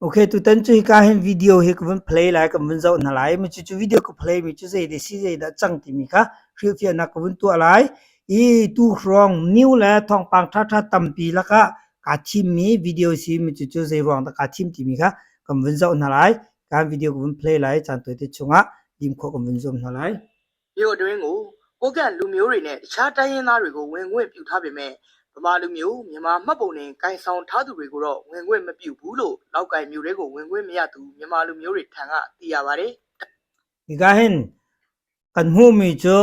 Okay, tutan cu hika hin video hi ka vun play lai, kan vun zoh hna lai. Mi cucu video ka play mi cu zei de si zei dah cang timi kha hrilhfiahnak ka vun tuah lai. I tu hrawng new le thawngpang ṭhaṭha tampi lakah kaa thimmi video si mi cucu zei ruang dah kaa thim timi kha kan vun zoh hna lai. Kan video ka vun play lai caan tawite chungah lim khawh kan vun zuam hna lai. မြို့အတွင်းကို ကိုးကန့်လူမျိုးတွေနဲ့ တခြားတိုင်းရင်းသားတွေကို ဝင်ခွင့်ပြုထားပေမဲ့ ဗမာလူမျိုး မြန်မာမှတ်ပုံတင် ကိုင်ဆောင်ထားသူတွေကိုတော့ ဝင်ခွင့်မပြုဘူးလို့ လောက်ကိုင်မြို့ထဲကို ဝင်ခွင့်မရသူ မြန်မာလူမျိုးတွေထံက သိရပါတယ်။ Hika hin kan hmuhmi cu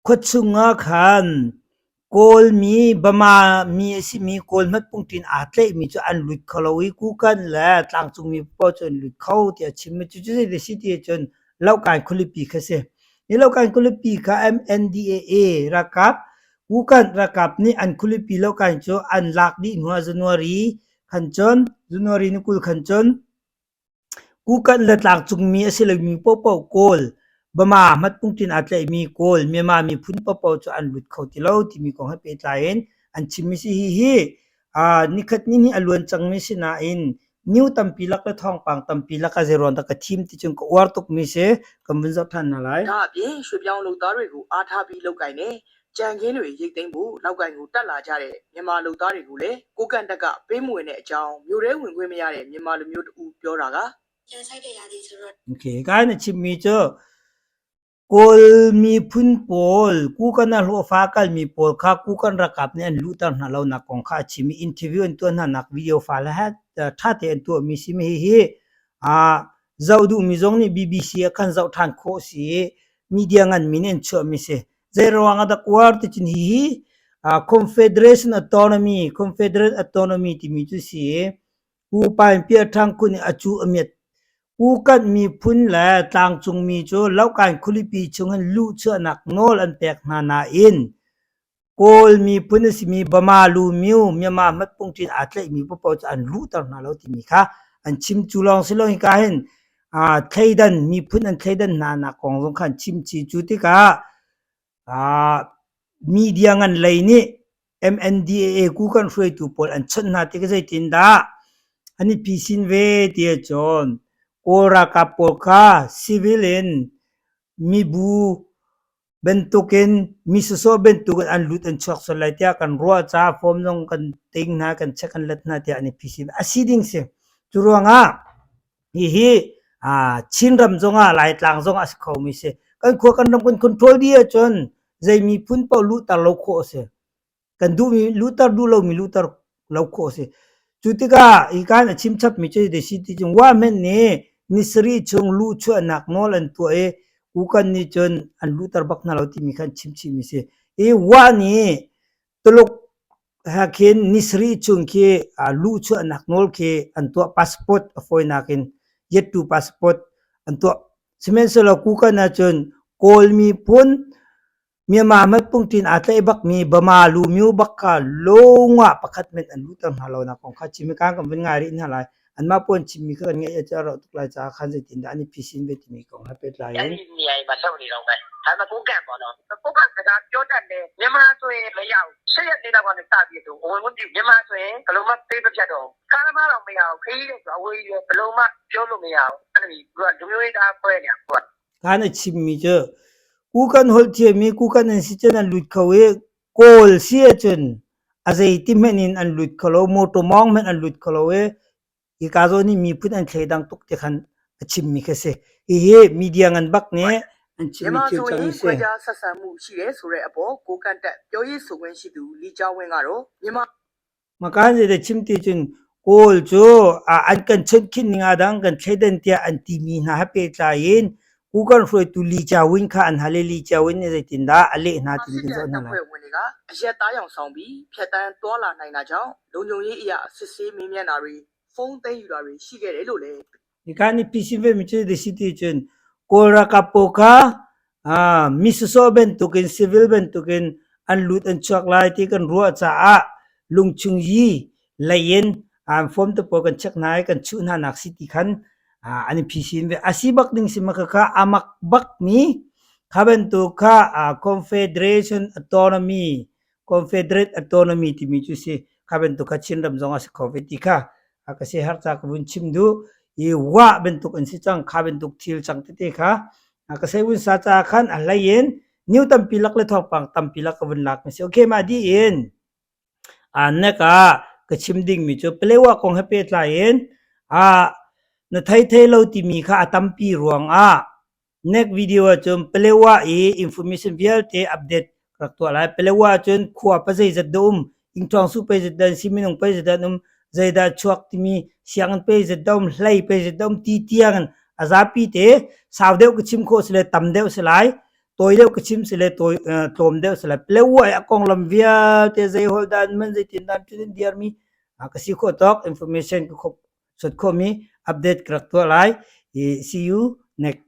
khuachung ah khan Kawlmi Bama mi a simi Kawl hmatpungṭin aa tlaihmi cu an lut kho lo i Kukan le tlangcungmi paoh cu an lut kho tiah a chim. Cucu zei a si ti ahcun Lohkai khualipi kha a si. Hi Lohkai khualipi kha MNDAA ralkap Kukan ralkap nih an khualipi Lohkai cu an lak dih hnu ah January khan cun January ni 20 khan cun Kukanh le tlangcungmi a si lomi paohpaoh Kawl, Bama hmatpungṭin aa tlaihmi Kawl, Myanmar miphun paohpaoh cu an lut kho ti lo timi kong he pehtlai in an chimmi si. Hihi nikhat ni hnih a luan cangmi si nain new tampi lak le thawngpang tampi lak ah zeiruang dah ka thim ti cun ka uar tukmi si. Kan vun zoh ṭhan hna lai. ဒါအပြင်ရွှေပြောင်းလုပ်သားတွေကိုအားထားပြီးလုပ်ကိုင်တဲ့ကြံခင်းတွေရိတ်သိမ်းဖို့လောက်ကိုင်ကိုတက်လာကြတဲ့မြန်မာလုပ်သားတွေကိုလည်းကိုကန့်တပ်ကပေးမဝင်တဲ့အကြောင်းမြို့ထဲဝင်ခွင့်မရတဲ့မြန်မာလူမျိုးတဦးပြောတာက ကြံဆိုင်တဲ့ရာသီဆိုတော့ Okay, ka na chimmi cu Kawl miphun pawl Kukan ah hlawhfa a kalmi pawl kha Kukan ralkap nih an luhter hna lonak kong kha a chim i interview an tuah hnanak video file he ṭha tein an tuahmi si. Hihi zoh duhmi zong nih BBC ah khan zoh ṭhan khawh a si i media nganmi nih an chuahmi si. Zeiruang ah dah uar ti cun hihi Confederation Autonomy, Confederate Autonomy timi cu si i Upa in Piaṭhang khun i a cu a miat. Kukanh miphun le tlangcungmi cu Lohkain khualipi chungin luhchuahnak nawl an pek hna nain Kawl miphun a simi Bama Lu Myu Myanmar hmatpungṭin aa tlaihmi paohpaoh cu an luhter hna lo timi kha an chim. Cu lawng si lo hika hin thleidan miphun an thleidan hna nak kong zong kha an chim chih. Cu tikah Media ngan lei nih MNDAA ku kan hruaitu pawl an chawnh hna tikah zeitindah an i phisin ve ti ahcun Kawl ralkap pawl kha civil in mibu bantukin mi sawsawh bantukin an lut an chuak sual lai tiah kan ruah caah form zong kan ting hna kan check kan let hna tiah an i phisin. A si ding si. Cu ruangah Hihi Chinram zongah Laitlang zongah a si khomi si. Kan khua kan ram kan control dih ahcun zei miphun paoh luhter lo khawh a si. Kan duhmi luhter duh lomi luhter lo khawh a si. Cu tikah hika in a chim chapmi cu hi si ti cun wa hmenh nih ni sarih chung luhchuahnak nawl an tuah i Kukan nih cun an luhter bak hna lo timi kha an chim chihmi si. I wa nih Tuluk he khin ni sarih chung khi luhchuahnak nawl khi an tuah passport a fawinak in yettu passport an tuah. Sihmanhsehlaw Kukan ahcun Kawl miphun Myanmar hmatpungṭin aa tlaih bakmi Bama lu myu bak kha lungah pakhat hmanh an luhter hna lonak kong kha chim i kan kan vun ngai rih hna lai. Anmah pawl an chimmi kha kan ngaih ahcun a rauh tuk lai caah khan zeitindah an i phisin ve timi kong he pehtlai in. နေရာမှာလုပ်နေတော့မယ်ဒါပေမဲ့ကိုကန့်ပေါ့နော်ကိုကန့်စကားပြောတတ်တယ်မြန်မာဆိုရင်မရဘူးရှစ်ရက်နေတော့ကနေစပြီးတော့ဝင်ဝင်ပြမြန်မာဆိုရင်ဘလို့မှပေးမဖြတ်တော့ကားသမားတော့မရဘူးခရီးတော့အဝေးကြီးဘလို့မှပြောလို့မရဘူးအဲ့လိုသူကလူမျိုးရေးသားခွဲနေတာသူက Khan a chimmi cu Kukan holh thiammi Kukan an si cun an lut kho i Kawl si ahcun a zeiti hmanh in an lut kho lo, mawṭaw mawng hmanh an lut kho lo i hika zawn hi miphun an thleidang tuk ti khan a chimmi khi a si. Hihi media ngan bak nih an chimmi မြန်မာ thil ဆို cang ရင် a si. ခွဲခြားဆက်ဆံမှုရှိတယ်ဆိုတဲ့အပေါ်ကိုကန့်တပ်ပြောရေးဆိုခွင့်ရှိသူလီကျောင်းဝင်းကတော့မြန်မာ Makan zeidah chim ti cun Kawl cu an kan chawnh ning ah dang kan thleidan tiah an timi hna he pehtlai in Kukan hruaitu Li Jiawin kha an hal i Li Jiawin nih zeitindah a leh hna timi စစ် kan တပ် zoh hna တပ် lai. ဖွဲ့ဝင်တွေကအရက်သားရောင်ဆောင်ပြီးဖြတ်တန်းသွားလာနိုင်တာကြောင့်လုံခြုံရေးအရစစ်ဆေးမေးမြန်းတာတွေဖုန်းသိမ်းယူတာတွေရှိခဲ့တယ်လို့လည်း Hika nih PC vemi cu the city cun Kawl ralkap pawl kha mi sawsawh bantukin civil bantukin an lut an chuak lai ti kan ruah caah lungchung yi lei in an form te pawl kan check hna i kan chuh hna nak si ti khan an i phisin ve. A si bak ding si ma khakha a mak bak mi kha bantuk kha Confederation Autonomy Confederate Autonomy timi cu si kha bantuk kha Chinram zong a si kho ve ti kha. Ka si har ca ka vun chim duh. I wa bantuk an si cang kha bantuk thil cang tete kha ka sei vun sa ca khan a hlei in new tampi lak le thawngpang tampi lak ka vun lak mi si. Okay mah dih in nek ah ka chim dingmi cu Palewa kong he pehtlai in na thei thei lo timi kha a tampi ruangah Next video ahcun Palewa i information vialte update ka rak tuah lai. Palewa ahcun khua pa zeizat dah um, ingṭawngsu peizat dah an si, minung peizat dah an um, zeidah chuak timi sianginn peizat dah um, hlei peizat dah um ti tiang in a zapi te sau deuh ka chim khawh si le tam deuh si lai. Tawi deuh ka chim si le tawi, tlawm deuh si lai. Palewa i a konglam vialte zei holh dah an hman, zeitin dah an ṭin an diarmi ka si khawh tawk information ka khop sot khawhmi update ka rak tuah lai. I see you next.